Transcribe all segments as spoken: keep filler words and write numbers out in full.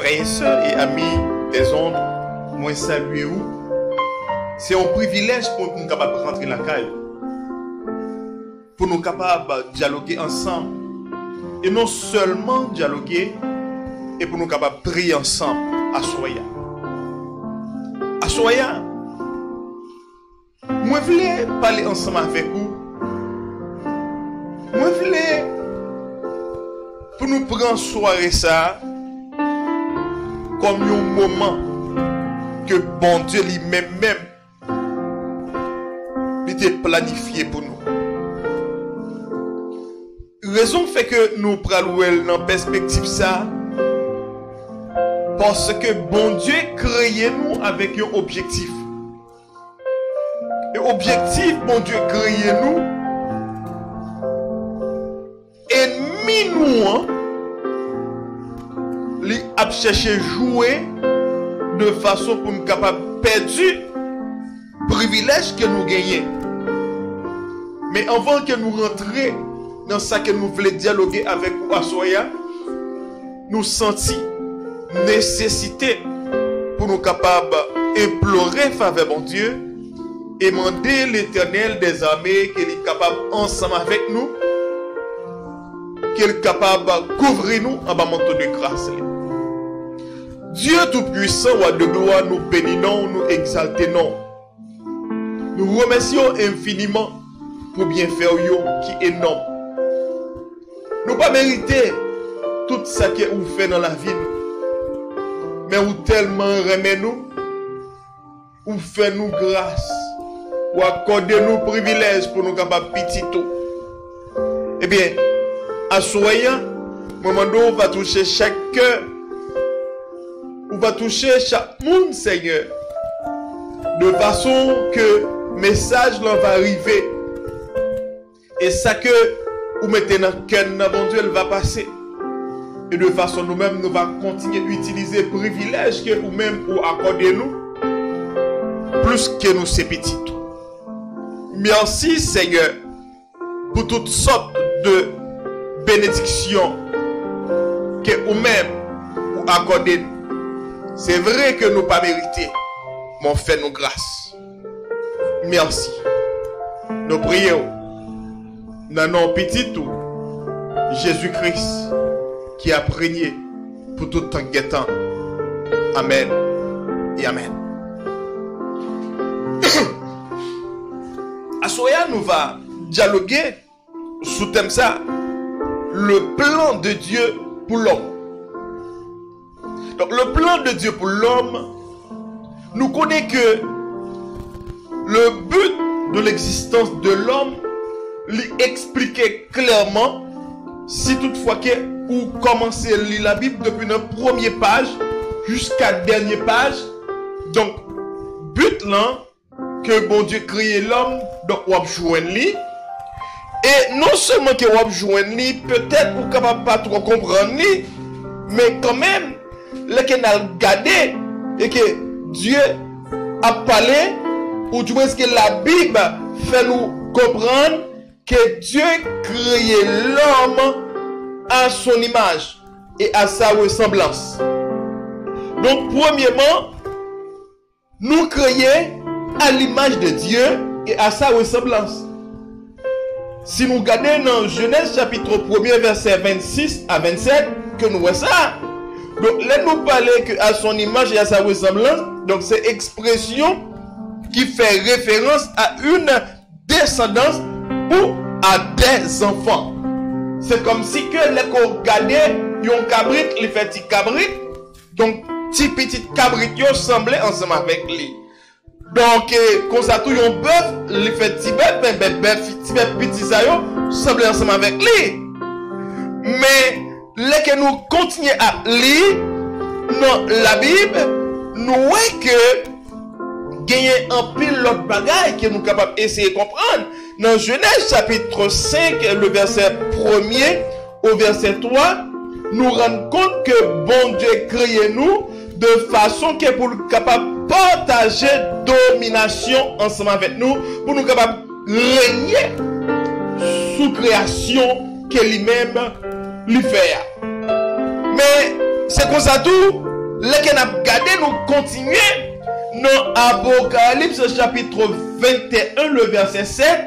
Frères et sœurs et amis des ondes, mwen salye ou. Se yon privilèj pou nou kapab rantre lakay ou, pou nou kapab dyaloge ansanm. E non sèlman dyaloge, e pou nou kapab priye ansanm aswè a. Aswè a, mwen vle pale ansanm avèk ou. Mwen vle pou nou pran sware sa a kòm yon moman ke Bondye li menm menm li te planifye pou nou. Rezon k fè ke nou pral wè l nan pèspektiv sa a, paske Bondye kreye nou avèk yon objektif. E objektif Bondye kreye nou, enmi nou an, li ap chèche jwe de fason pou n kapab pèdi privilèj ke nou genyen. Men anvan ke nou rantre nan sa ke nou vle dyaloge avèk ou aswè a, nou santi nesesite pou nou kapab enplore favè Bondye e mande Letènèl dèzame ke li kapab ansanm avèk nou, ke li kapab kouvri nou anba manto de gras li. Dye Toupwisan, Wa de glwa, nou beni non w, nou egzalte non w. Nou remèsye w enfiniman pou byenfè w yo ki enòm. Nou pa merite tout sa ke ou fè nan lavi nou. Men ou tèlman renmen nou, ou fè nou gras, ou akòde nou privilèj pou nou kapab pitit ou. Ebyen, aswè a, mwen mande w va touche chak kè, ou va touche chak moun, Senyè, de fason ke mesaj lan va rive. E sa ke ou mete nan kè n nan, Bondye, l va pase. E de fason nou menm, nou va kontinye itilize privilèj ke ou menm ou akòde nou, plis ke nou se pitit ou. Mèsi, Senyè, pou tout sòt de benediksyon ke ou menm ou akòde n. Se vre ke nou pa merite, men w fè nou gras. Mèsi. Nou priye w nan non Pitit ou, Jezi Kris, ki ap renye pou tout tan k gen tan. Amèn e amèn. Aswè a, nou va dyaloge sou tèm sa, le plan de Dieu pour l'homme. Donk, le plan de Dieu pour l'homme, nou konnen ke le but de l'existence de l'homme, li eksplike klèman, si toutfwa ke ou kòmanse li Labib depi nan premye paj jiska dènye paj. Donk, but lan, ke Bondye kreye lòm, donk w ap jwenn li. E non sèlman ke w ap jwenn li, petèt ou kapab pa twò konprann li, men kanmenm, lè ke n al gade, e ke Dye ap pale, oudimwens ke Labib fè nou konprann ke Dye kreye lòm à son image et à sa ressemblance. Donk, premyèman, nou kreye à l'image de Dieu et à sa ressemblance. Si nou gade nan Jenèz chapit premye, vèsè vennsis a vennsèt, ke nou wè sa. Donk, lè nou pale ke à son image et à sa ressemblance, donk se ekspresyon ki fè referans à une descendance ou à des enfants. Se kòmsi ke lè ke w gade yon kabrit, li fè ti kabrit, donk ti pitit kabrit yo sanble ansanm avèk li. Donk, eh, konsa tou yon bèf, li fè ti bèf, men bèf, bèf, ti bèf piti sa yo sanble ansanm avèk li. Men, lè ke nou kontinye ap li nan Labib, nou wè ke genyen anpil lòt bagay ke nou kapab eseye konprann. Nan Jenèz chapit senk, le vèsè premye o vèsè twa, nou rann kont ke Bondye kreye nou de fason ke pou l kapab pataje dominasyon ansanm avèk nou, pou nou kapab renye sou kreyasyon ke li menm li fè a. Men, se konsa tou, Lè ke n ap gade, nou kontinye nan Apokalips chapitre vingt et un, le verset sept,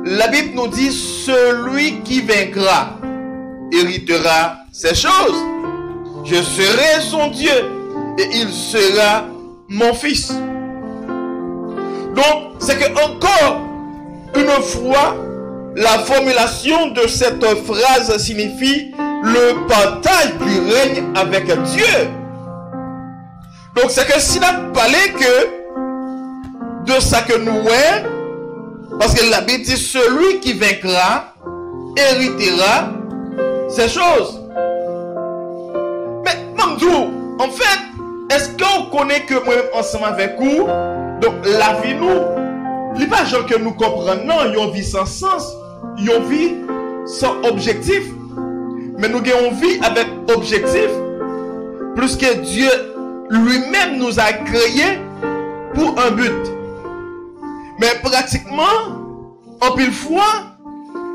la Bible nous dit, celui qui vaincra héritera ces choses. Je serai son Dieu et il sera mon fils. Donc, c'est que encore une fois, la formulation de cette phrase signifie le partage du règne avec Dieu. Donk, se ke si n ap pale ke de sa ke nou wè, paske Labib di, celui qui vaincra héritera ces choses. Men, ban m di w, anfèt, èske w konnen ke mwen menm ansanm avèk ou, donk, lavi nou, li pa jan ke nou konprann nan, yon vi san sans, yon vi san objektif. Men nou gen yon vi avèk objektif, puisque Dieu lui-même nous a créés pour un but. Men pratikman, anpil fwa,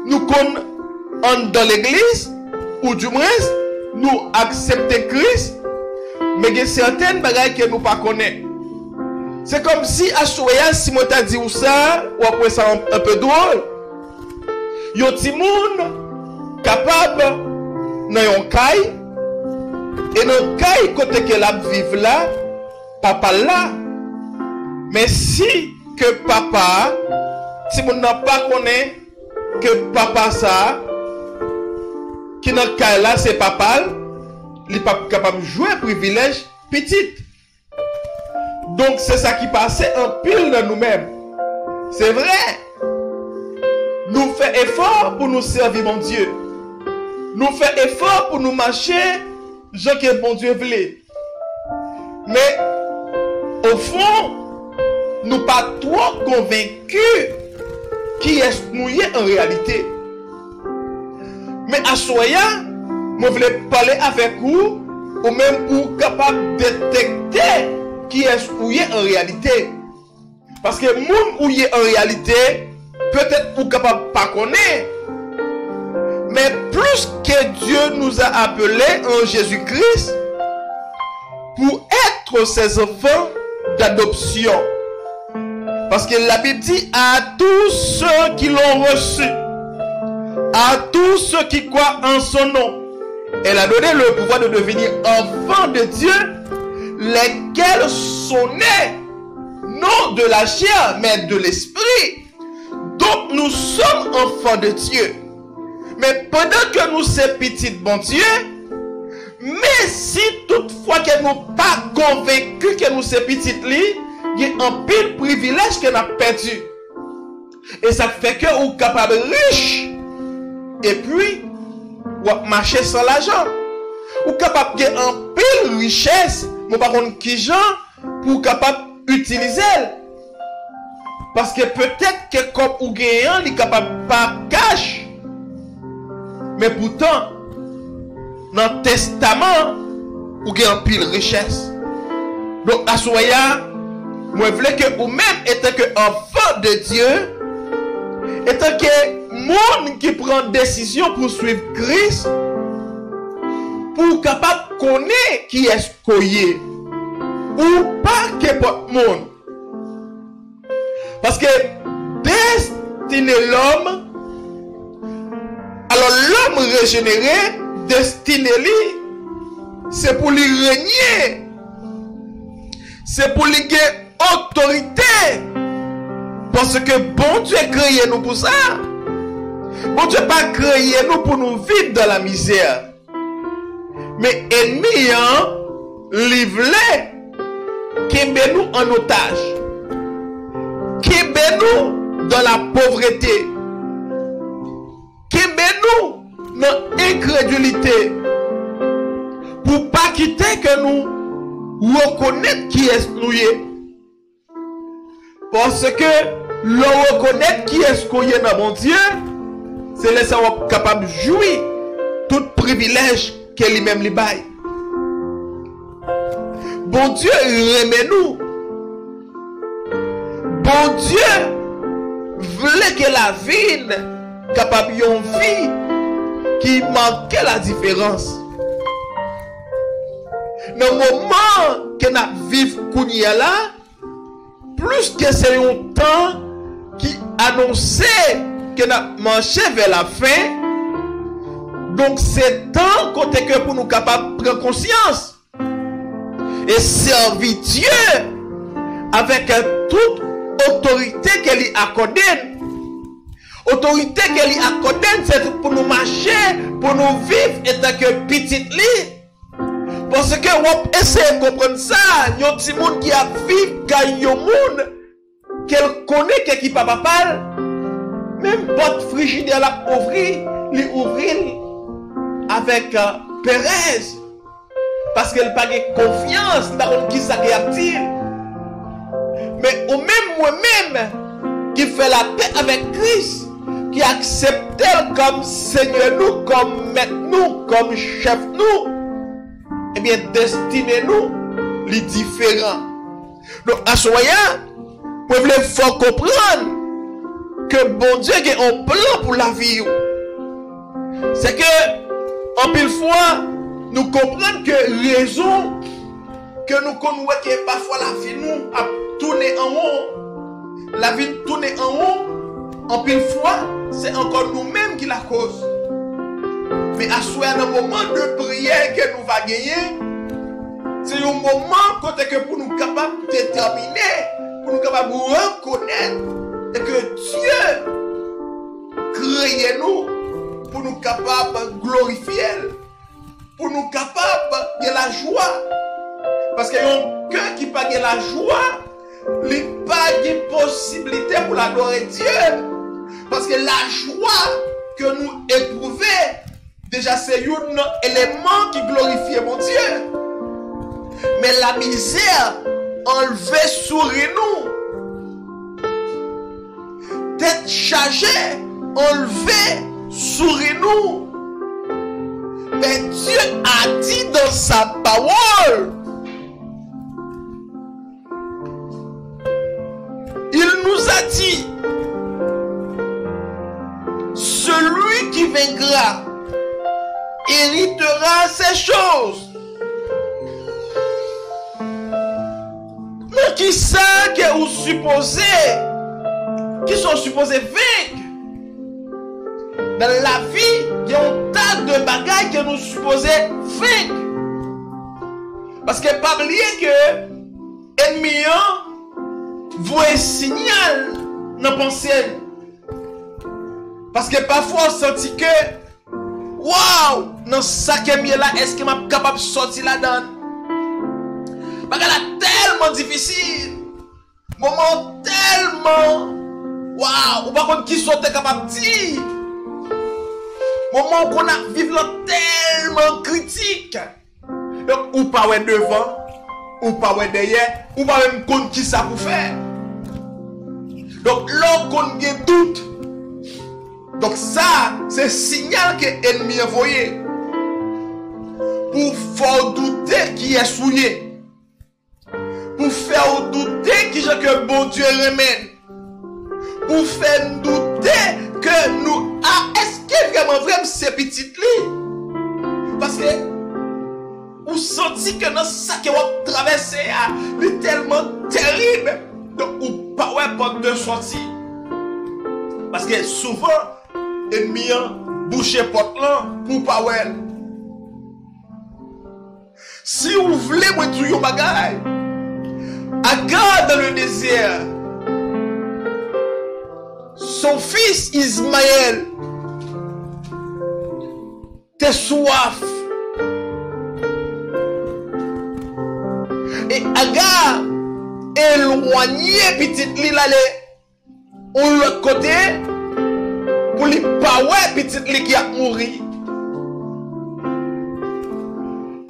nou konn anndan legliz, oudimwens, nou aksepte Kris, men gen sèten bagay ke nou pa konnen. Se kòmsi aswè a, si mwen ta di w sa, w ap wè sa un, un peu drôle. Yon timoun kapab nan yon kay, e nan kay kote ke l ap viv la, papa l la. Men si ke papa a, timoun nan pa konnen ke papa sa a ki nan kay la se papa l, li p ap kapab jwenn privilèj pitit. Donk, se sa ki pase anpil nan nou menm. Se vre, nou fè efò pou nou sèvi Bondye. Nou fè efò pou nou mache jan ke Bondye vle. Men, ofon, nou pa twò konvenki kiyès nou ye an reyalite. Men aswè a, mwen vle pale avèk ou, ou menm pou w kapab detekte kiyès ou ye an reyalite. Paske moun ou ye an reyalite, petèt ou kapab pa konnen, men plus que Dieu nous a appelés en Jésus-Christ pour être ses enfants d'adoption. Parce que la Bible dit, à tous ceux qui l'ont reçu, à tous ceux qui croient en son nom, elle a donné le pouvoir de devenir enfants de Dieu, lesquels sont nés, non de la chair, mais de l'esprit. Donc nous sommes enfants de Dieu. Men pandan ke nou se pitit Bondye, men si tout fwa ke nou pa konvenki ke nou se pitit li, gen anpil privilèj ke n ap pèdi. E sa k fè ke ou kapab rich, epi w ap mache san lajan. Ou kapab gen anpil richès, men w pa konn kijan pou w kapab itilize l. Paske petèt ke kòb ou genyen an, li kapab pa kach, men poutan, nan testaman, ou gen anpil richès. Donk, aswè a, mwen vle ke ou menm, etanke anfan de Dye, etanke moun ki pran desizyon pou swiv Kris, pou w kapab konnen kiyès ke w ye. Ou pa kenpòt moun. Paske destine lòm, alò, lòm rejenere, destine li, se pou li renye, se pou li gen otorite. Paske Bondye kreye nou pou sa. Bondye pa kreye nou pou nou viv dans la misère. Men ènmi an, li vle kenbe nou an otaj. Kenbe nou dans la pauvreté. Kenbe nou nan enkredilite. Pou pa kite ke nou rekonèt kiyès nou ye. Paske lè w rekonèt kiyès ke w ye nan Bondye, se lè sa w ap kapab jwi tout privilèj ke li menm li bay. Bondye renmen nou. Bondye vle ke lavi n kapab yon vi ki make ladiferans. Nan moman ke n ap viv kounye a la, plis ke se yon tan ki anonse ke n ap mache vè lafen, donk se tan kote ke pou nou kapab pran konsyans e sèvi Dye avèk tout otorite ke li akòde n. Otorite ke li akòde n, se pou nou mache, pou nou viv antanke pitit li. Paske w ap eseye konprann sa, yon timoun ki ap viv kay yon moun, ke l konnen ke ki pa papa l, menm pòt frijidè l ap ouvri, li ouvri l avèk, euh, perèz. Paske l pa gen konfyans, li pa konn kisa ke y ap di l. Men ou menm, mwen menm, ki fè lapè avèk Kris, ki aksepte l kòm Senyè nou, kòm Mèt nou, kòm Chèf nou, ebyen, destine nou, li diferan. Donk, aswè a, mwen vle fè w konprann ke Bondye gen yon plan pou lavi w. Se ke, anpil fwa, nou konprann ke rezon ke nou konn wè ke pafwa lavi nou ap tounen anwo, lavi n tounen anwo, anpil fwa, se ankò nou menm ki lakoz. Men aswè a, nan moman de priyè ke nou va genyen, se yon moman kote ke pou nou kapab detèmine, pou nou kapab rekonèt e ke Dye kreye nou, pou nou kapab glorifye l, pou nou kapab gen lajwa. Paske yon kè ki pa gen lajwa, li pa gen posiblite pou l adore Dye. Paske lajwa ke nou epwouve, deja se youn nan eleman ki glorifye Bondye. Men lamizè anlve souri nou. Tèt chaje anlve souri nou. Men Dye a di dans sa pawòl, il nous a dit, celui qui vaincra héritera ces choses. Men kisa ke ou sipoze, kisa ou sipoze venk? Nan lavi, gen yon ta de bagay ke nou sipoze venk. Paske pa bliye ke enmi an voye sinyal nan panse l. Paske pafwa w santi ke, waw, nan sa ke m ye la, èske m ap kapab sòti ladan l? Bagay la tèlman difisil. Moman an tèlman, waw, ou pa konn kisa w te kapab di. Moman w konn ap viv lan tèlman kritik. Donk, ou pa wè devan, ou pa wè dèyè, ou pa menm konn kisa pou fè. Donk, lè w konn gen dout, donk sa, se sinyal ke enmi an voye pou fè w doute kiyès ou ye, pou fè w doute kijan ke Bondye renmen n, pou fè n doute ke nou, a, èske vrèman vre m se pitit li? Paske ou santi ke nan sa ke w ap travèse a, li tèlman terib, donk ou pa wè pòt de sòti. Paske souvan, enmi an bouche pòt lan pou w pa wè l. Si w vle mwen di w yon bagay, Agar dans le désert, son fils Ismaël te swaf. E Agar elwanye pitit li l ale yon lòt kote pou li pa wè pitit li ki ap mouri.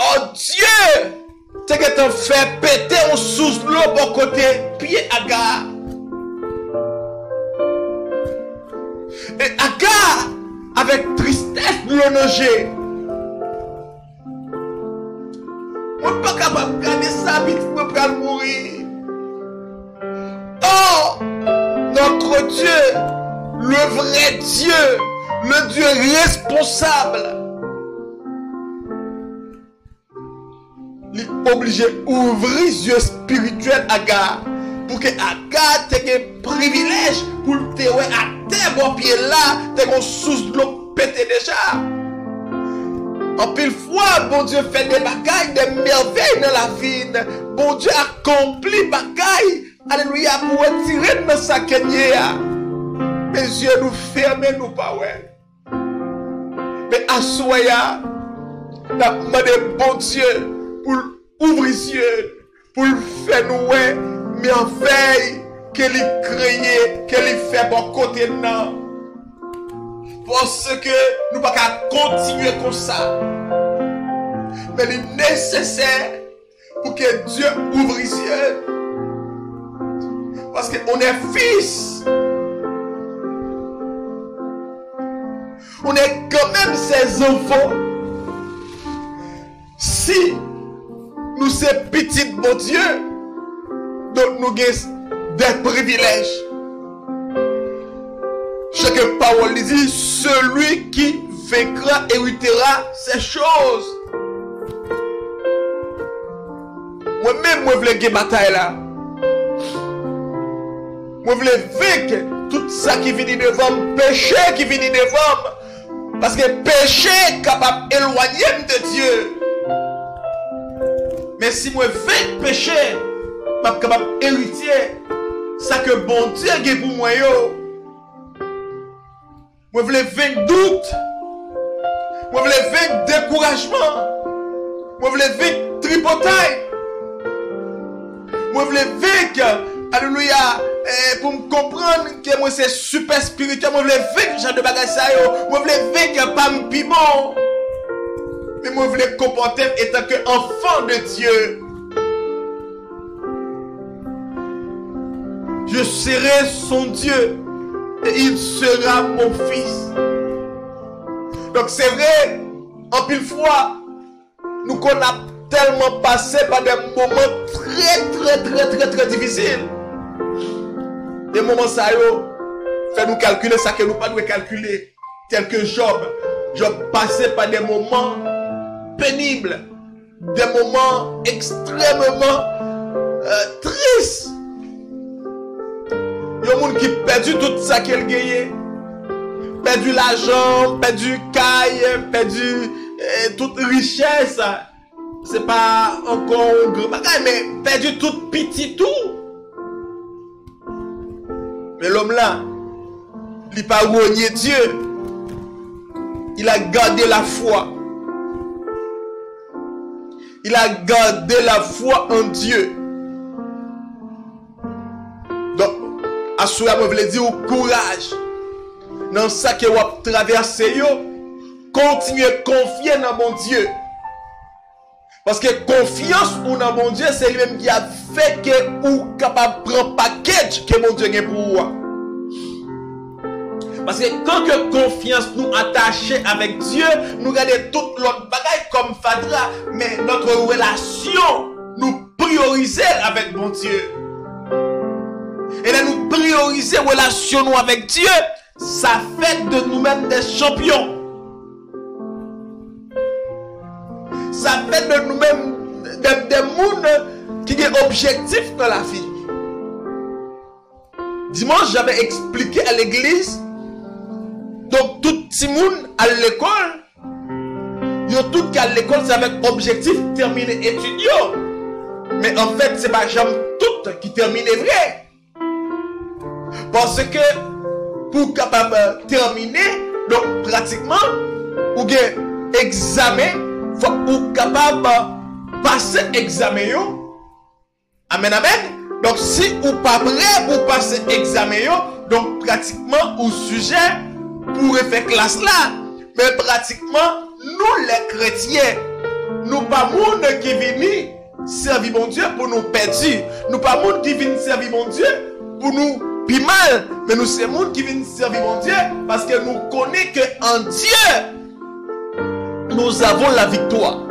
Ò, Dye te gentan fè pete yon sous dlo bò kote pye Aga. E Aga, avèk tristès, dlo nan je, mwen pa kapab gade sa, pitit mwen pral mouri. Or, notre Dieu, le vrai Dieu, le Dieu responsable, Li oblije ouvri zye espirityèl Aga, pou ke Aga te gen privilèj pou l te wè atè bò pye l la, te gen yon sous dlo k pete deja. Anpil fwa, Bondye fè de bagay, de mèvèy nan lavi n. Bondye akonpli bagay, alelouya, pou retire n nan sa ke n ye a. Men zye nou fèmen, nou pa wè. Men aswè a, n ap mande Bondye pou l ouvri zye n, pou l fè nou wè mèvèy ke li kreye, ke li fè bò kote n nan. Paske nou pa ka kontinye konsa. Men li nesesè pou ke Dye ouvri zye n. Paske on est fils. On est quand même ses enfants. Si nou se pitit Bondye, donk nou gen de privilèj. Jan ke pawòl li di, celui qui vaincra héritera ces choses. Mwen menm, mwen vle gen batay la. Mwen vle venk tout sa ki vini devan m, peche ki vini devan m. Paske peche kapab elwanye m de Dye. Men si mwen venk peche, m ap kapab eritye sa ke Bondye gen pou mwen yo. Mwen vle venk dout. Mwen vle venk dekourajman. Mwen vle venk tripotay. Mwen vle venk, alelouya, eh, pou m konprann ke mwen se sipè espirityèl. Mwen vle venk jan de bagay sa yo. Mwen vle venk pa m pi bon. Men mwen vle konpòte m etanke anfan de Dye. Je serai son Dieu et il sera mon fils. Donk, se vre, anpil fwa, nou konn ap tèlman pase pa de moman trè, trè, trè, trè, trè difisil. E moman sa yo fè nou kalkile sa ke nou pa dwe kalkile. Tèlke Jòb. Jòb pase pa de moman penib, de moman ekstrèmman, euh, tris. Yon moun ki pèdi tout sa ke l genyen, pèdi lajan, pèdi kay, pèdi, eh, tout richès. Se pa ankò yon gran bagay, men pèdi tout pitit ou. Men lòm la, li pa renye Dye. Il a gardé la foi. Il a gardé la foi en Dieu. Donk, aswè a, mwen vle di w kouraj. Nan sa ke w ap travèse yo, kontinye konfye nan Bondye. Paske konfyans ou nan Bondye, se li menm ki ap fè ke ou kapab pran package ke Bondye gen pou ou a. Paske kan ke konfyans nou atache avèk Dye, nou gade tout lòt bagay kòm fatra, men notre relation, nou priyorize l avèk Bondye. E lè nou priyorize relasyon nou avèk Dye, sa fè de nou menm de chanpyon. Sa fè de nou menm de, de moun ki gen objektif nan lavi. Dimanche, j'avais expliqué à l'église, donk tout timoun al lekòl, yo tout k al lekòl se avèk objektif tèmine etid yo. Men anfèt, se pa janm tout ki tèmine vre. Paske pou w kapab tèmine, donk pratikman, ou gen egzamen, fòk ou kapab pase egzamen yo. Amèn, amèn. Donk, si ou pa prè pou w pase egzamen yo, donk pratikman ou sijè pou w refè klas la. Men pratikman, nou lè kretyen, nou pa moun ki vini sèvi Bondye pou nou pèdi. Nou pa moun ki vin sèvi Bondye pou nou pi mal. Men nou se moun ki vin sèvi Bondye paske nou konnen ke en Dieu, nous avons la victoire.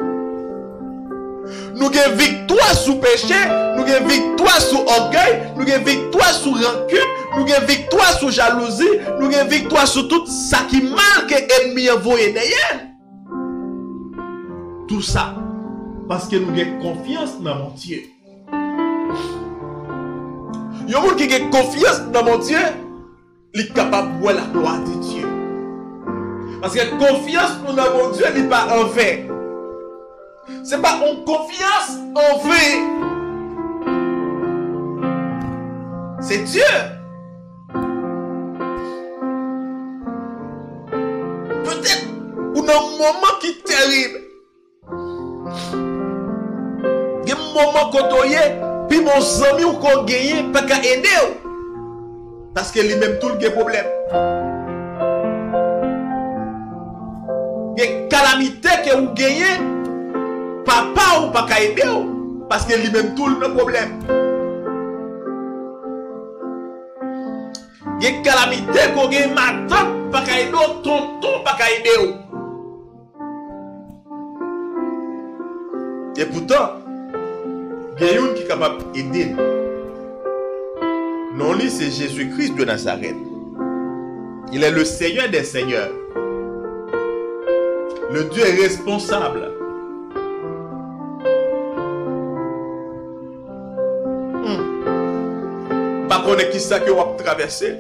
Nou gen viktwa sou peche, nou gen viktwa sou ògèy, nou gen viktwa sou rankin, nou gen viktwa sou jalouzi, nou gen viktwa sou tout sa ki mal ke ènmi an voye dèyè n. Tou sa, Paske nou gen konfyans nan Bondye. Yon moun ki gen konfyans nan Bondye, li kapab wè la gloire de Dieu. Paske konfyans nou nan Bondye, li pa anven. Se pa yon konfyans anven. Se Dye. Petèt ou nan moman ki terib. Gen moman kote w ye, pi bon zanmi w ke w genyen pa ka ede w. Paske li menm tou l gen pwoblèm. Gen kalamite ke w genyen, papa w pa ka ede w. Paske li menm tou l nan pwoblèm. Gen kalamite ke w genyen, matant pa ka ede w, tonton pa ka ede w. Epoutan, gen youn ki kapab ede n. Non li se Jezi Kris de Nazarèt. Il est le Seigneur des seigneurs. Le Dieu responsable. Hmm. M pa konnen kisa ke w ap travèse.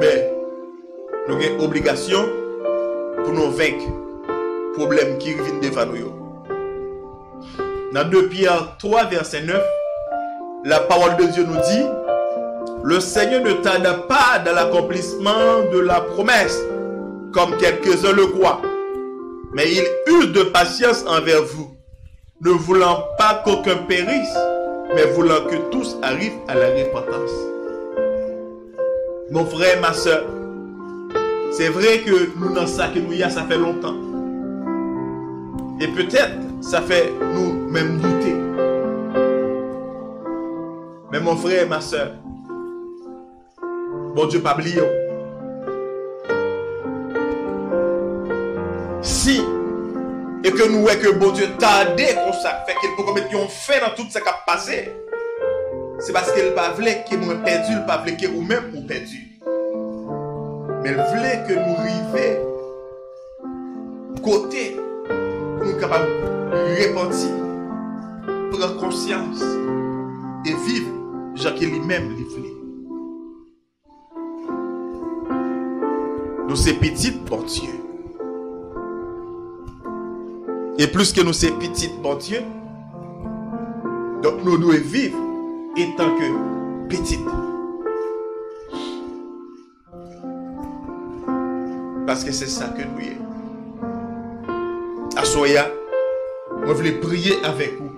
Men, nou gen obligasyon pou nou venk pwoblèm ki vin devan nou yo. Dans deux Pierre trois, verset neuf, la parole de Dieu nous dit, le Seigneur ne tarde pas dans l'accomplissement de la promesse, comme quelques-uns le croient, mais il use de patience envers vous, ne voulant pas qu'aucun périsse, mais voulant que tous arrivent à la repentance. Mon frè, ma sè, se vre ke nou nan sa ke nou ye a, sa fè lontan. E petèt, sa fè nou menm doute. Men mon frè, ma sè, Bondye pa bliye w. Si, e ke nou wè ke Bondye tade konsa, fè ke l poko met yon fen nan tout sa k ap pase, se paske l pa vle ke mwen pèdi, l pa vle ke ou menm ou pèdi. Men l vle ke nou rive kote pou nou kapab repanti, pran konsyans e viv jan ke li menm li vle. Nou se pitit Bondye. E plis ke nou se pitit Bondye, donk nou dwe viv etanke pitit. Paske se sa ke nou ye. Aswè a, mwen vle priye avèk ou.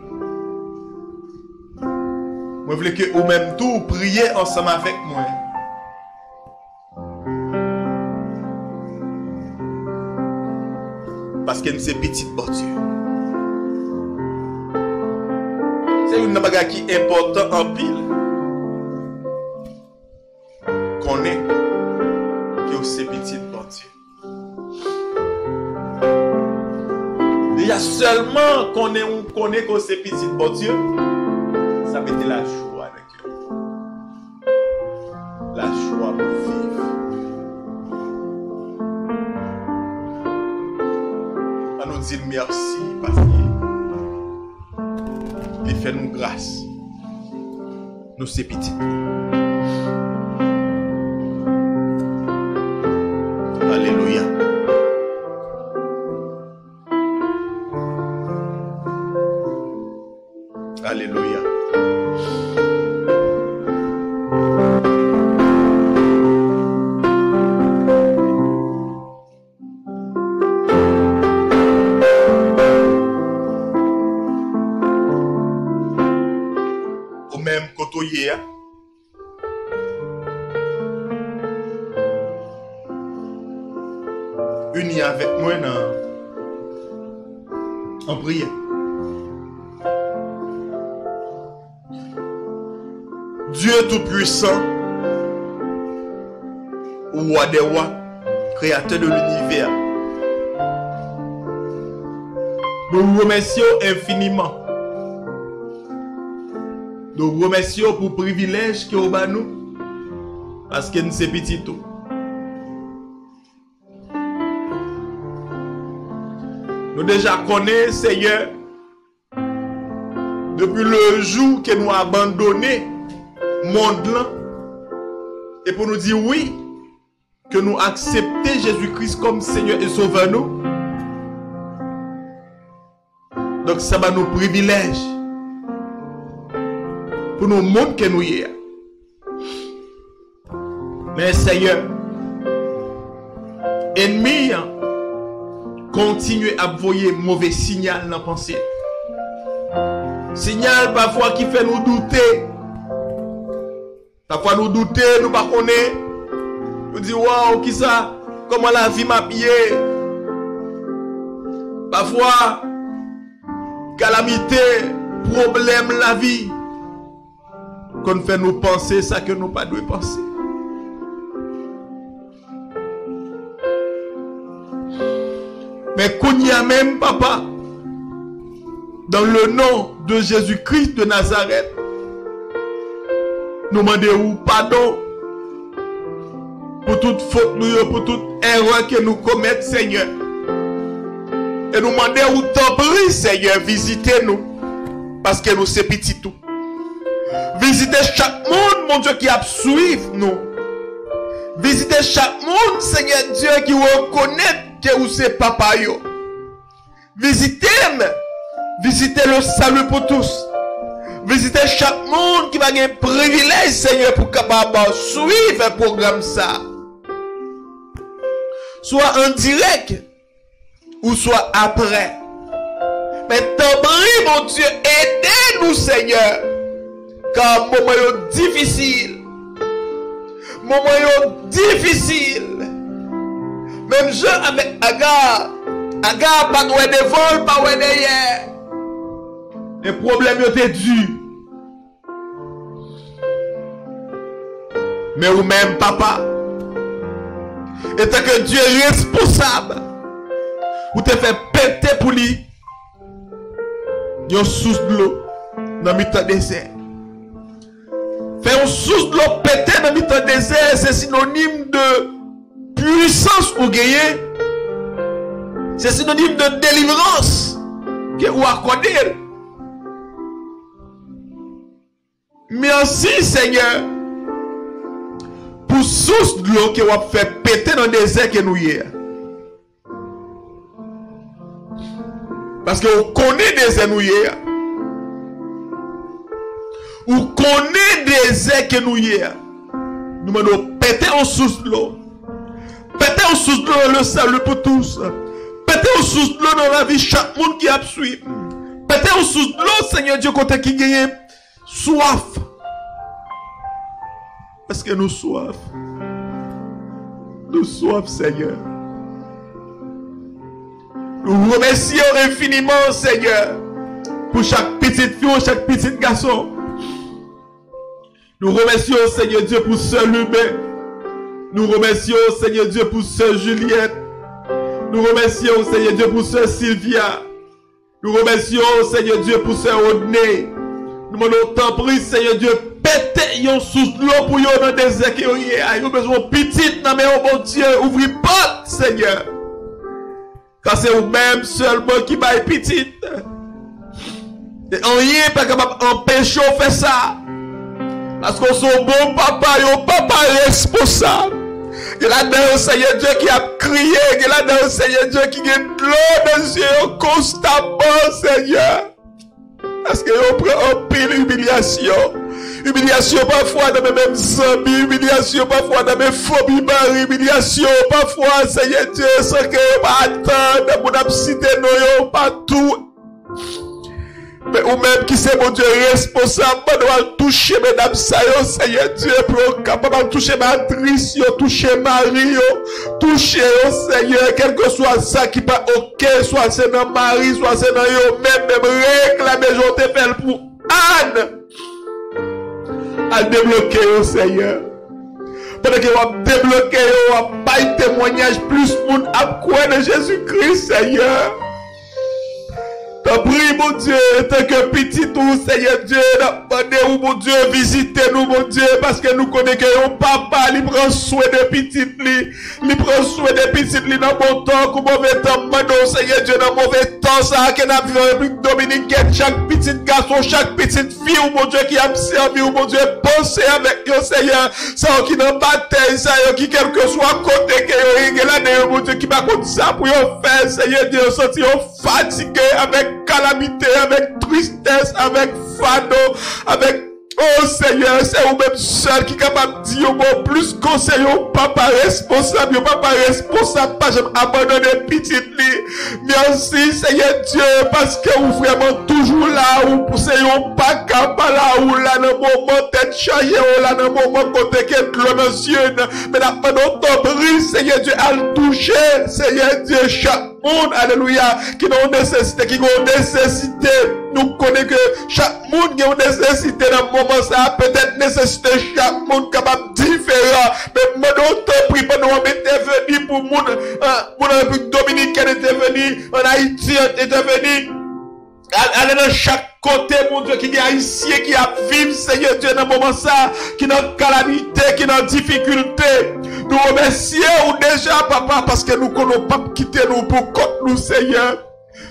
Mwen vle ke ou menm tou ou priye ansanm avèk mwen. Paske n se pitit Bondye. Se youn nan bagay ki enpòtan anpil. Konnen ke w se pitit Bondye. Deja sèlman konnen ou konnen ke w se pitit Bondye, sa mete lajwa nan kè w. Lajwa pou viv. Ann nou di l mèsi paske li fè nou gras. Nou se pitit li. Alelouya. Alelouya. Ou menm kote w ye a, ini avèk mwen nan, an priyè. Dieu Tout-Puissant, Roi des rois, Créateur de l'univers, nou remèsye w enfiniman. Nou remèsye w pou privilèj ke w ba nou, paske n se pitit ou. Nou deja konnen, Senyè, depi le jou ke nou abandone mond lan, e pou nou di wi, ke nou aksepte Jezi Kris kòm Senyè e Sovè nou, donk sa ba nou privilèj pou nou moun ke nou ye a. Men Senyè, ènmi an kontinye ap voye move siyal nan panse. Siyal pafwa ki fè nou doute. Pafwa nou doute, nou pa konnen. Nou di, "Waw, kisa, kòman lavi m ap ye?" Pafwa, kalamite, pwoblèm lavi konn fè nou panse sa ke nou pa dwe panse. Men kounye a menm, Papa, dans le nom de Jésus-Christ de Nazareth, nou mande ou padon pou tout fot nou yo, pou tout erè ke nou komèt, Senyè. E nou mande ou, tanpri, Senyè, vizite nou, paske nou se pitit ou. Vizite chak moun, Bondye, ki ap swiv nou. Vizite chak moun, Senyè Dye, ki rekonèt ke ou se papa yo. Vizite m. Vizite le salut pour tous. Vizite chak moun ki pa gen privilèj, Senyè, pou kapab swiv pwogram sa. Swa an dirèk, ou swa apre. Men tanpri, Bondye, ede nou, Senyè. Ka moman yo difisil. Moman yo difisil. Menm jan avèk Aga, Aga pa t wè devan l, pa wè dèyè. E pwoblèm yo te di. Men ou menm, Papa, etanke Dye responsab, ou te fè pete pou li yon sous dlo nan mitan dezè. Fè yon sous dlo pete nan mitan dezè, se sinonim de pwisans ou genyen, se sinonim de delivrans ke ou akòde l. Mèsi, Senyè, pou sous dlo ke w ap fè pete nan dezè ke nou ye a. Paske ou konnen dezè nou ye a. Ou konnen dezè ke nou ye a. Nou mande w pete yon sous dlo. Pete yon sous dlo dans le salut pour tous. Pete yon sous dlo nan lavi chak moun ki ap swiv. Pete yon sous dlo, Senyè Dye, kote ki genyen swaf. Paske nou swaf. Nou swaf, Senyè. Nou remèsye w enfiniman, Senyè, pou chak pitit fi w, chak pitit gason. Nou remèsye w, Senyè Dye, pou sè Luben. Nou remèsye w, Senyè Dye, pou sè Juliette. Nou remèsye w, Senyè Dye, pou sè Sylvia. Nou remèsye w, Senyè Dye, pou sè Rodney. Nou mande w, tanpri, Senyè Dye, pete yon sous dlo pou yo nan dezè ke yo ye a. Yo bezwen yon pitit nan men w, Bondye. Ouvri pòt, Senyè. Ka se ou menm sèlman ki bay pitit. E anyen pa kapab anpeche w fè sa. Paske w se yon bon papa, yon papa responsab. Gen ladan yo, Senyè Dye, ki ap kriye. Gen ladan yo, Senyè Dye, ki gen dlo nan zye yo konstamman, Senyè. Paske yo pran anpil imilyasyon. Imilyasyon pafwa nan men menm zanmi, imilyasyon pafwa nan men fanmi mari, imilyasyon pafwa, Senyè Dye, san ke yo pa atann moun ap site non yo patou. Men ou menm ki se Bondye responsab, mande w al touche medam sa yo, Senyè Dye, pou yo kapab al touche matris yo, touche mari yo, touche yo, Senyè, kèlkeswa sa ki pa oke, swa se nan mari, swa se nan yo menm, menm reklame jan w te fè l pou Ann. Al debloke yo, Senyè. Pandan ke w ap debloke yo, w ap bay temwanyaj, plis moun ap kwè nan Jezi Kris, Senyè. Tanpri, Bondye, antanke pitit ou, Senyè Dye, n ap mande ou, Bondye, vizite nou, Bondye, paske nou konnen ke yon papa, li pran swen de pitit li. Li pran swen de pitit li nan bon tan kou move tan. M mande w, Senyè Dye, nan move tan sa a ke n ap viv an Repiblik Dominikèn, chak pitit gason, chak pitit fi w, Bondye, ki ap sèvi w, Bondye, panse avèk yo, Senyè. Sa yo ki nan batèy, sa yo ki kèlkeswa kote ke yo ye, gen ladan yo, Bondye, ki pa konn sa pou yo fè, Senyè Dye, yo santi yo fatige avèk kalamite, avèk tristès, avèk fado, avèk, o Senyè, se ou menm sèl ki kapab di yon mo plis ke se yon papa responsab, yon papa responsab pa janm abandone pitit li. Mèsi, Senyè Dye, paske ou vrèman toujou la, ou se yon pa ka pa la, ou la nan moman tèt chaje, ou la nan moman kote ke dlo nan zye n. Men n ap mande w tanpri, Senyè Dye, al touche, Senyè Dye, chak moun, alelouya, ki nan yon nesesite, ki gen yon nesesite. Nou konnen ke chak moun gen yon nesesite nan moman sa a. Petèt nesesite chak moun kapab diferan. Men m mande w tanpri, pandan w ap entèveni pou moun, ah, moun an Repiblik Dominikèn, entèveni an Ayiti, entèveni, al-, ale nan chak kote, Bondye, ki gen Ayisyen ki ap viv, Senyè Dye, nan moman sa a, ki nan kalamite, ki nan difikilte. Nou remèsye ou deja, papa, paske nou konnen w p ap kite nou pou kont nou, Senyè.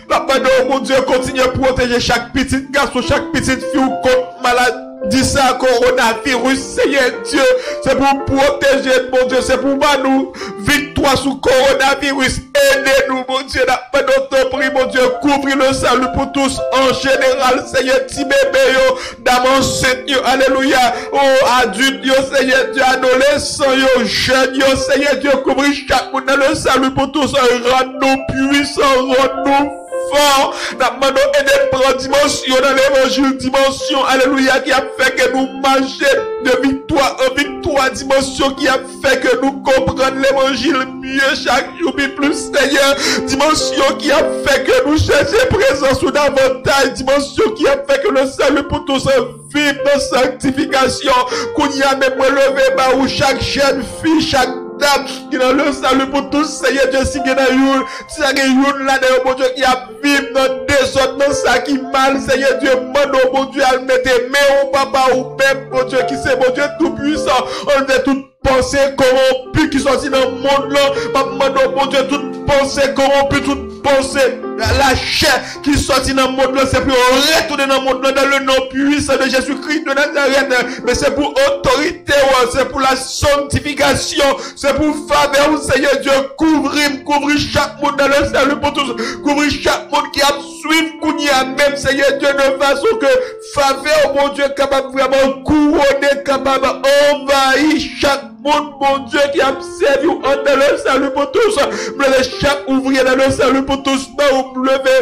N ap mande w, Bondye, kontinye pwoteje chak pitit gason, chak pitit fi w kont maladi sa, kowonaviris, Senyè Dye. Se pou w pwoteje n, Bondye, se pou w ban nou viktwa sou kowonaviris. Ede nou, Bondye, n ap mande w, tanpri, Bondye, kouvri Le Salut pour Tous an jeneral, Senyè, ti bebe yo, dam ansent yo, alelouya, o adilt yo, Senyè Dye, adolesan yo, jèn yo, Senyè Dye, kouvri chak moun nan Le Salut pour Tous, rann nou pwisan, rann nou fò. N ap mande w ede n pran dimansyon nan levanjil, dimansyon, alelouya, ki ap fè ke nou mache de viktwa an viktwa, dimansyon ki ap fè ke nou konprann levanjil mye chak jou pi plis, Senyè. Dimansyon ki ap fè ke nou chèche prezans ou davantaj, dimansyon ki ap fè ke Le Salut pour Tous viv nan sanktifikasyon. Kounye a menm, mwen leve ba ou chak jèn fi, chak dam ki nan Le Salut pour Tous, Senyè Dye, si gen nan youn, si sa gen youn ladan yo, Bondye, ki ap viv nan dezòd, nan sa ki mal, Senyè Dye, m mande w, Bondye, al mete men w, papa, ou menm, Bondye, ki se Bondye Toupwisan, anlve tout panse kowonpi ki sòti nan mond lan. M ap mande w, Bondye, tout panse kowonpi, tout panse lachè ki sòti nan mond lan, se pou yo retounen nan mond lan, dans le nom puissant de Jésus-Christ de Nazareth. Men se pou otorite w, se pou la sanctification, se pou favè w, Senyè Dye, kouvri m, kouvri chak moun dans Le Salut pour Tous, kouvri chak moun ki ap swiv kounye a menm, Senyè Dye, de fason ke favè w, Bondye, kapab vrèman kouwone, kapab anvayi chak moun, Bondye, ki ap sèvi w anndan Le Salut pour Tous. M leve chak ouvriyè nan Le Salut pour Tous nan ou, m leve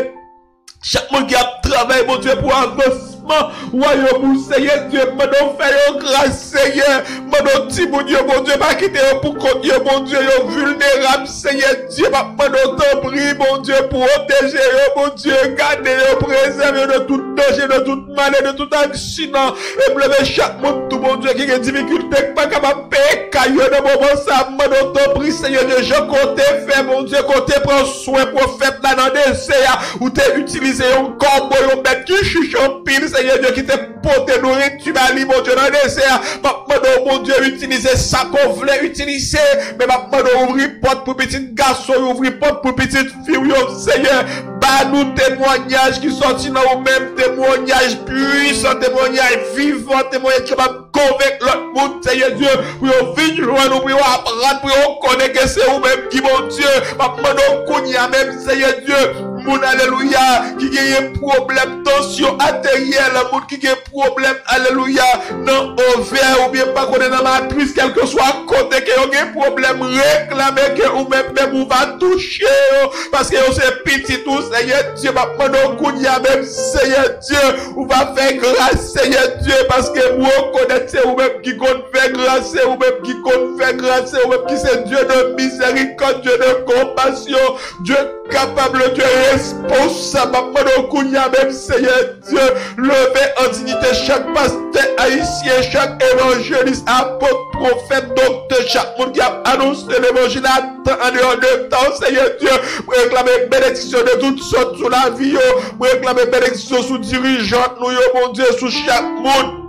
chak moun ki ap travay, Bondye, pou avansman wayòm ou, Senyè Dye, m mande w fè yo gras, Senyè. M mande w timoun yo, Bondye, pa kite yo pou kont yo, Bondye, yo vilnerab, Senyè Dye, m ap mande w tanpri, Bondye, pwoteje yo, Bondye, gade yo, prezève yo de tout danje, de tout malè, de tout aksidan. E m leve chak moun tou, Bondye, ki gen difikilte, ki pa kapab peye kay yo nan moman sa a, m mande w tanpri, Senyè Dye, jan ke w te fè, Bondye, ke w te pran swen pwofèt la nan dezè a, ou te itilize yon kòbo, yon bèt ki chich anpil, Senyè Dye, ki te pote nouriti ba li, Bondye, nan dezè a. M ap mande w, Bondye, itilize sa ke w vle itilize, men m ap mande w ouvri pòt pou pitit gason yo, ouvri pòt pou pitit fi w yo, Senyè. Ba nou temwayaj ki sòti nan ou menm, temwayaj pwisan, temwayaj vivan, temwayaj ki kapab konvenk lòt moun, Senyè Dye, pou yo vin jwenn ou, pou yo aprann, pou yo konnen ke se ou menm ki Bondye. M ap mande w kounye a menm, Senyè Dye, moun, alelouya, ki genyen pwoblèm tansyon ateryèl, moun ki gen pwoblèm, alelouya, nan ovè oubyen pa konnen nan matris, kèlkeswa kote ke yo gen pwoblèm, reklame ke ou menm menm ou va touche yo, paske yo se pitit ou, Senyè Dye. M ap mande w kounye a menm, Senyè Dye, ou va fè gras, Senyè Dye, paske m rekonèt se ou menm ki konn fè gras, se ou menm ki konn fè gras, se ou menm ki se Dye de mizèrikòd, Dye de konpasyon, Dye kapab, Dye, responsab. M ap mande w kounye a menm, Seyè Dye, leve an diyite chak pastè ayisyen, chak evanjelis, apot, pwofèt, doktè, chak moun ki ap anonse levanjil a tan, an deyò de tan, Seyè Dye. Mwen reklame benediksyon de tout sòt sou lavi yo. Mwen reklame benediksyon sou dirijan nou yo, Bondye, sou chak moun.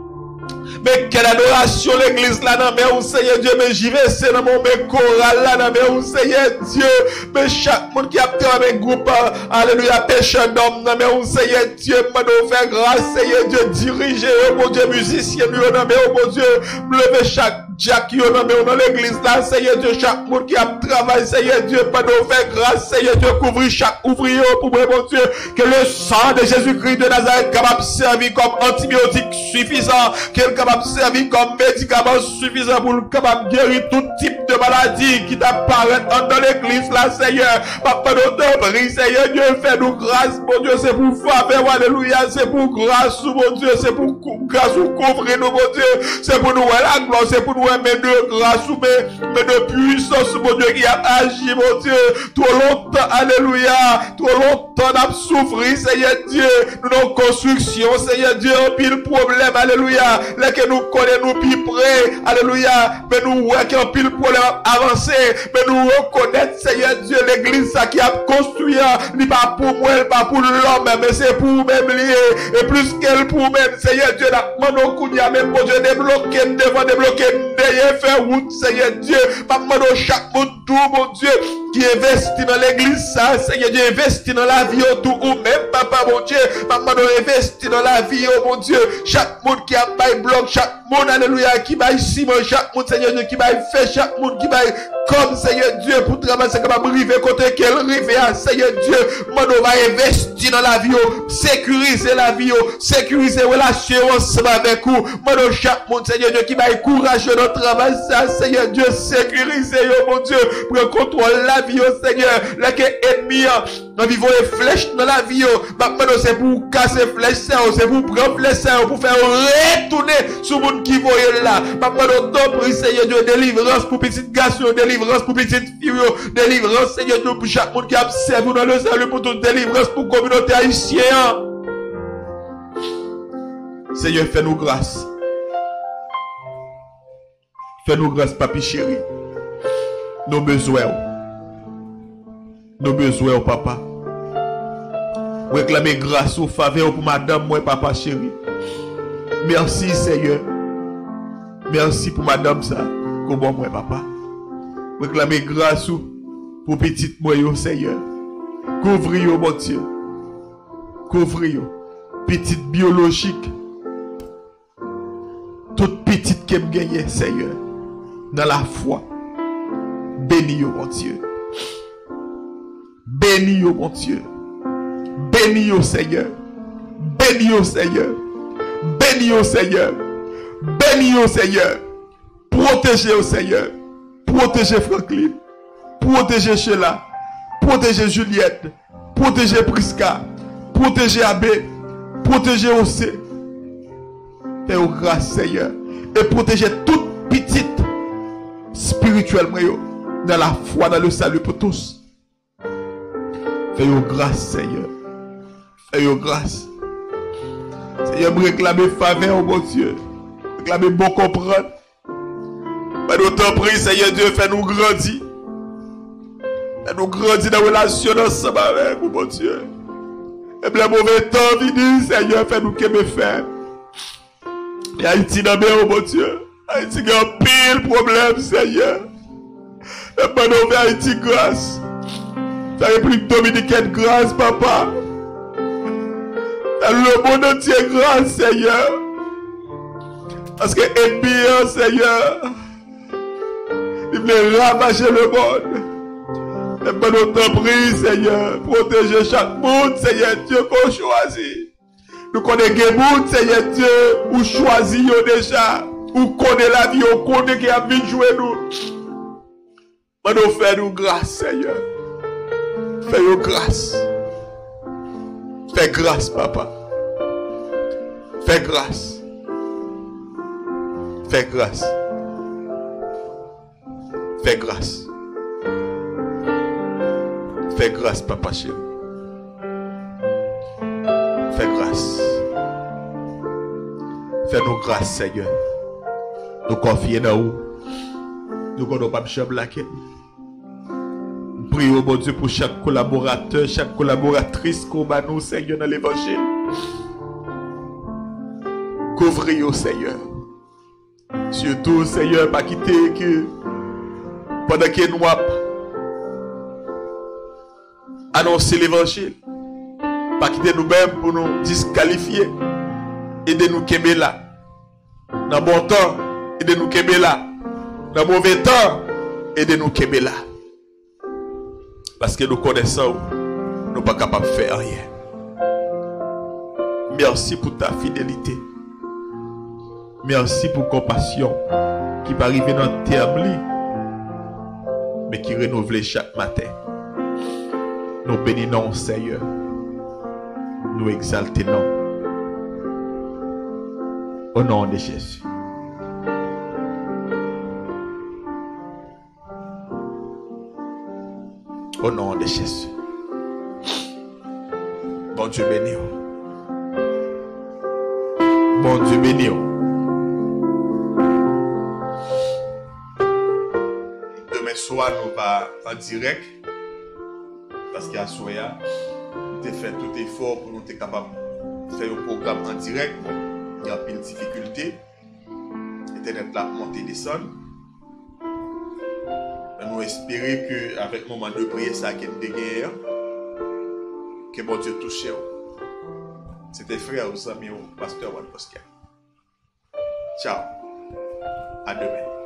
Men kè adorasyon legliz la nan men w, Seyè Dye. Men J V C nan men w, men koral la nan men w, Seyè Dye. Men chak moun ki ap travay, men gwoup, alelouya, Pechè Dòm nan men w, Seyè Dye. M mande w fè gras, Seyè Dye, dirije yo, Bondye. Mizisyen nou yo nan men w, Bondye. M leve chak dyak yo nan men w nan legliz la, Seyè Dye. Chak moun ki ap travay, Seyè Dye, m mande w fè gras, Seyè Dye, kouvri chak ouvriye yo pou mwen, Bondye. Ke le san de Jezikri de Nazarèt kapab sèvi kòm antibiyotik sifizan, ke l kapab sèvi kòm medikaman sifizan pou l kapab geri tout tip de maladi ki t ap parèt anndan legliz la, Seyè. M ap mande w tanpri, Seyè Dye, fè nou gras, Bondye, se pou favè w, alelouya, se pou gras ou, Bondye, se pou kou-, gras ou kouvri nou, Bondye, se pou nou wè laglwa w, se pou nou wè men de gras ou, men, men de pwisans ou, Bondye, ki ap aji, Bondye, twò lontan, alelouya, twò lontan. Tan n ap soufri, Seyè Dye. Nou nan yon konstriksyon, Seyè Dye, anpil pwoblèm, alelouya. Lè ke nou konnen nou pi pre, alelouya, men nou wè ke anpil pwoblèm ap avanse, men nou rekonèt, Seyè Dye, legliz sa ki ap konstwi an, li pa pou mwen, li pa pou lòm, men se pou ou menm li ye. E plis ke l pou ou menm, Seyè Dye, n ap mande w kounye a menm, Bondye, debloke m devan, debloke m dèyè, fè wout, Seyè Dye. M ap mande w chak moun tou, Bondye, ki envesti nan legliz sa, Seyè Dye, envesti nan lavi yo tou ou menm, Papa Bondye. M ap mande w envesti nan lavi yo, Bondye. Chak moun ki ap bay blòk, chak moun, alelouya, ki bay siman, chak moun, Seyè Dye, ki bay fè, chak moun ki bay kòb, Seyè Dye, pou travay sa kapab rive kote ke l rive a, Seyè Dye, m mande w va envesti nan lavi yo, sekirize lavi yo, sekirize relasyon yo ansanm avèk ou. Mande w chak moun, Seyè Dye, ki bay kouraj yo nan travay sa, Seyè Dye, sekirize yo, Bondye, pran kontwòl lavi yo, Seyè. Lè ke ènmi an anvi voye flèch nan lavi yo, m ap mande w, se pou w kase flèch sa yo, se pou w pran flèch sa yo, pou fè yo retounen sou moun ki voye l la. M ap mande w, tanpri, Seyè Dye, delivrans pou pitit gason yo, delivrans pou pitit fi w yo, delivrans, Seyè Dye, pou chak moun ki ap sèvi w nan Le Salut pour tous, delivrans pou kominote ayisyen an. Seyè, fè nou gras. Fè nou gras, papi cheri. Nou bezwen w. Nou bezwen w, papa. Reklame gras ou, favè ou pou madanm mwen, papa cheri. Mèsi, Seyè. Mèsi pou madanm sa ke w ban mwen, papa. Reklame gras ou pou pitit mwen yo, Seyè. Kouvri yo, Bondye. Kouvri yo. Pitit byolojik. Tout pitit ke m genyen, Seyè, nan lafwa. Beni yo, Bondye. Beni yo, Bondye. Beni yo, Seyè. Beni yo, Seyè. Beni yo, Seyè. Beni yo, Seyè. Pwoteje yo, Seyè. Pwoteje Franklin. Pwoteje Sheila. Pwoteje Juliette. Pwoteje Priska. Pwoteje Abe. Pwoteje Jose. Fè yo gras, Seyè. E pwoteje tout pitit espirityèl mwen yo nan lafwa, dans le salut pour tous. Fè yo gras, Seyè. Fè yo gras. Seyè, m reklame favè w, Bondye. Reklame bon konprann. Mande w tanpri, Seyè Dye, fè nou grandi. Fè nou grandi nan relasyon n ansanm avèk ou, Bondye. Menm lè move tan vini, Seyè, fè nou kenbe fèm. E Ayiti nan men w, Bondye. Ayiti gen anpil pwoblèm, Seyè. Mwen mande w fè Ayiti gras. Fè Repiblik Dominikèn gras, papa. Fè lemonn antye gras, Seyè. Paske ènmi an, Seyè, li vle ravaje lemonn. Mwen mande w tanpri, Seyè, pwoteje chak moun, Seyè Dye, ke w chwazi. Nou konnen gen moun, Seyè Dye, ou chwazi yo deja. Ou konnen lavi yo, ou konnen ke y ap vin jwe nou. Mande w fè nou gras, Seyè. Fè yo gras. Fè gras, papa. Fè gras. Fè gras. Fè gras. Fè gras, papa cheri. Fè gras. Fè nou gras, Senyè. Nou konfye nan ou. Nou konnen w p ap janm lage n. M priye w, Bondye, pou chak kolaboratè, chak kolaboratris ke w ba nou, Senyè, nan levanjil. Kouvri yo, Senyè. Sitou, Senyè, pa kite ke pandan ke nou ap anonse levanjil, pa kite nou menm pou nou diskalifye. Ede nou kenbe la. Nan bon tan, ede nou kenbe la. Nan move tan, ede nou kenbe la. Paske nou konnen san ou, nou pa kapab fè anyen. Mèsi pou ta fidelite. Mèsi pou konpasyon ki pa rive nan tèm li, men ki renouvle chak maten. Nou beni non w, Senyè. Nou egzalte non w. O non de Jezi. O non de Jezi. Bondye beni w. Bondye beni w. Demen swa, nou pa an dirèk, paske aswè a, nou te fè tout efò pou nou te kapab fè yon pwogram an dirèk. Gen anpil difikilte. Entènèt la ap monte desann. Men nou espere ke avèk moman de priyè sa ke n te genyen an, ke Bondye touche w. Se te frè w, zanmi w, pastè Juan Bosquet. Tchao. A demen.